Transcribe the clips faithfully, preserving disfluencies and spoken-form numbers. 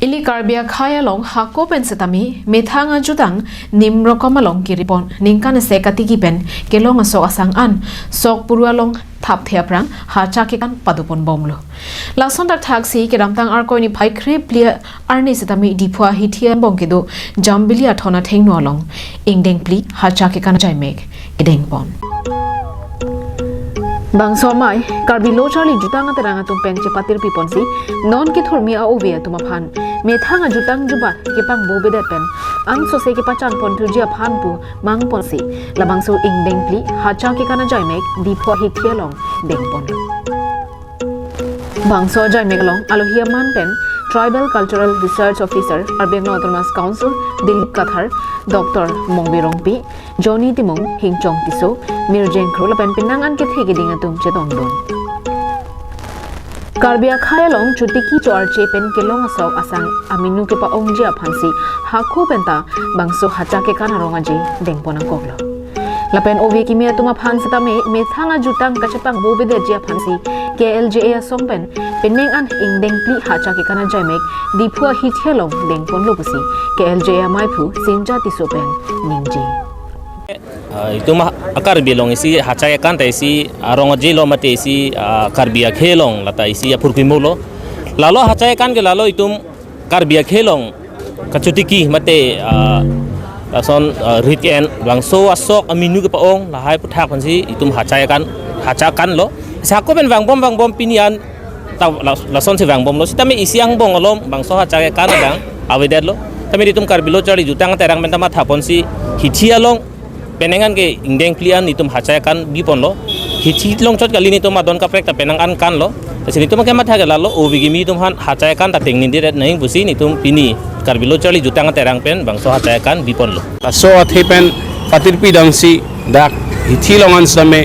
Ili Karbi akhei along hako pen setame methang ajutang nim rokom along kiripon, ningkan isi katiki pen kelong asok asang an sok puru along thapthe aphrang hacha kekan padopon bomlo. Lason thakthak si kedamtang Arkoi niphai kre phli arni setame Diphu ahithi angbong kedo Jambili athon athengno along ingdeng phli hacha kekan ajaimek kedengpon. Bangso amei Karbi Lo Charli Jutang Aterang atum pen chepatirpi ponsi non kethurmi a-ove atum aphan methang ajutang jubat kepangbobedet pen ansose kepachan ponthuji aphan pu mang ponsi labangso ingdeng phli hacha kekan ajaimek Diphu ahithi along dengponlo. Bangso ajaimek along alohi aman pen Tribal Cultural Research Officer, Karbi Anglong Autonomous Council, Dilip Kathar, Doctor Mongbi Rongpi, Johnny Timung, Hingchong Tisso, Mirjeng Kro lapen penang an kethe keding atum chetongdun. Karbi akhei along chotiki cho-arche pen kelong asok asang aminu kepa-ongji aphansi hako penta bangso hacha kekan arong aje dengpon nangkoklo. Lapen ove kimi atum aphan setame methang ajutang kachepangbobedet ji aphansi K L J A asong pen penang an ingdeng phli hacha kekan ajaimek Diphu ahithi along dengponlo pusi K L J A amaiphu Sinja Tisso pen ningje. Ah, itum a-, a-Karbi along isi hacha kekan ta isi arong aje lo mate isi, ah, Karbi akhei along lata isi aphurkimo lo. Lalo hacha kekan ke lalo itum Karbi akhei along kachotiki mate, ah, lason, ah, rit en bangso asok aminu kepa-ong lahai aputhak aphansi itum hacha kekan, hacha kekan lo. Sako pen vangbom vangbom pini an ta la-, lasonsi vangbomlo. Setame isi angbong alom bangso hacha kekan abang avedetlo. Tame itum Karbi Lo Charli Jutang Aterang pen ta matha ponsi hithi along penang an ke ingdeng phli an itum hacha kekan biponlo. Hithi longchot kali, nitum adon kaprek ta penang an kanlo. Lasi nitum kematha ke lalo ove kimi atum aphan hacha kekan ta tengningdedet nang pusi nitum pini Karbi Lo Charli Jutang Aterang pen bangso hacha kekan biponlo. Laso athe pen patirpi dangsi dak hithi along an setame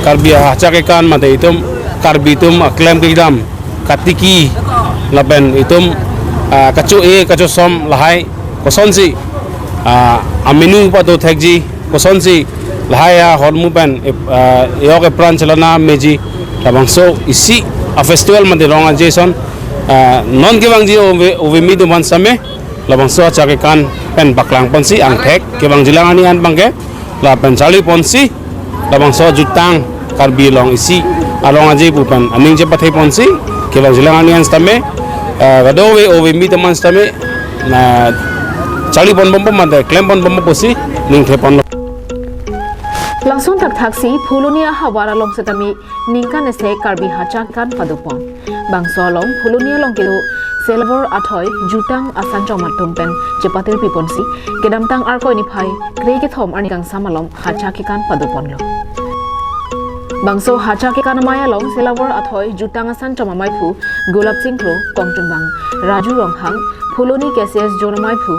Karbi hacha kekan mate itum Karbi atum aklem kedam katiki lapen itum, ah, kacho-e kachosom lahai kosonsi, ah, aminu pado thekji, kosonsi lahai ahormu pen, ep-, ah, yok epran chelana meji, labangso isi a-festival mate rong aje ason, ah, non kevangji ove, ove kimi atum aphan setame labangso hacha kekan pen paklang ponsi angthek kevangjilang arni an abangke lapen charli ponsi labangso jutang Karbi along isi arong aje pu pen aning chepathe ponsi kevangjilang arni an setame, eh, kadokave ove kimi atum aphan setame, na charli ponbompo mate klem ponbompo pusi ningthe ponlo. Lason thakthak si Phuloni ahavar along setame ningkan isi Karbi hacha kekan padopon. Bangso along Phuloni along kedo Selavor Athoi Jutang Asanchom atum pen chepatirpi ponsi kedamtang Arkoi niphai kre kethom arni kangsam along hacha kekan padoponlo. Bangso hacha kekan amei along Selavor Athoi Jutang Asanchom amaiphu Gulab Sing Kro, kongchunbang Raju Ronghang, Phuloni K C S Zone amaiphu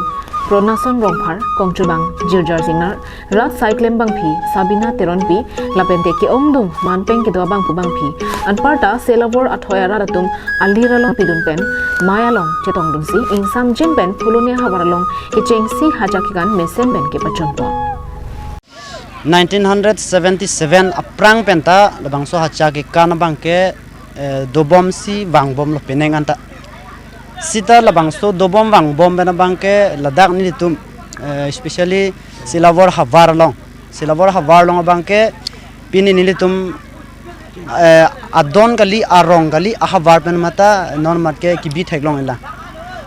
Pronason Rongphar, kongchunbang Jirjar Singnar, rat saiklem abangpi Sabina Teronpi, lapente ke-ongdung manpeng kedo abangphu abangpi, anparta Selavor Athoi arat atum alir along pidun pen mei along chetongdunsi ingsamjin pen Phuloni ahavar along kechengsi hacha kekan mesen pen kepachunpon. Nineteen hundred seventy-seven aphrang penta labangso hacha kekan abangke, eh, dobomsi vangbomlo penang anta. Seta labangso dobom vangbom pen abangke ladak nelitum, eh, especially Selavor havar along. Selavor havar along abangke pini nelitum, eh, adon kali, arong kali, ahavar pen mata non matke kebi theklong ila.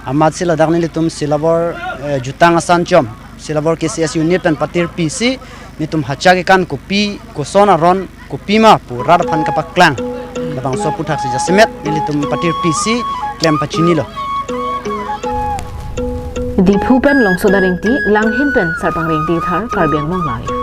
Amatsi ladak nelitum Selavor, eh, Jutang Asanchom, Selavor K C S unit pen patirpisi nelitum hacha kekan kopi, koson aron, kopima pu rat aphan kapaklang labangso aputhaksi jasemet nelitum patirpisi klem pachinilo. Diphu pen Longsoda Ingti, Langhin pen Sarpang Ingti, Thar, Karbi Anglong Live.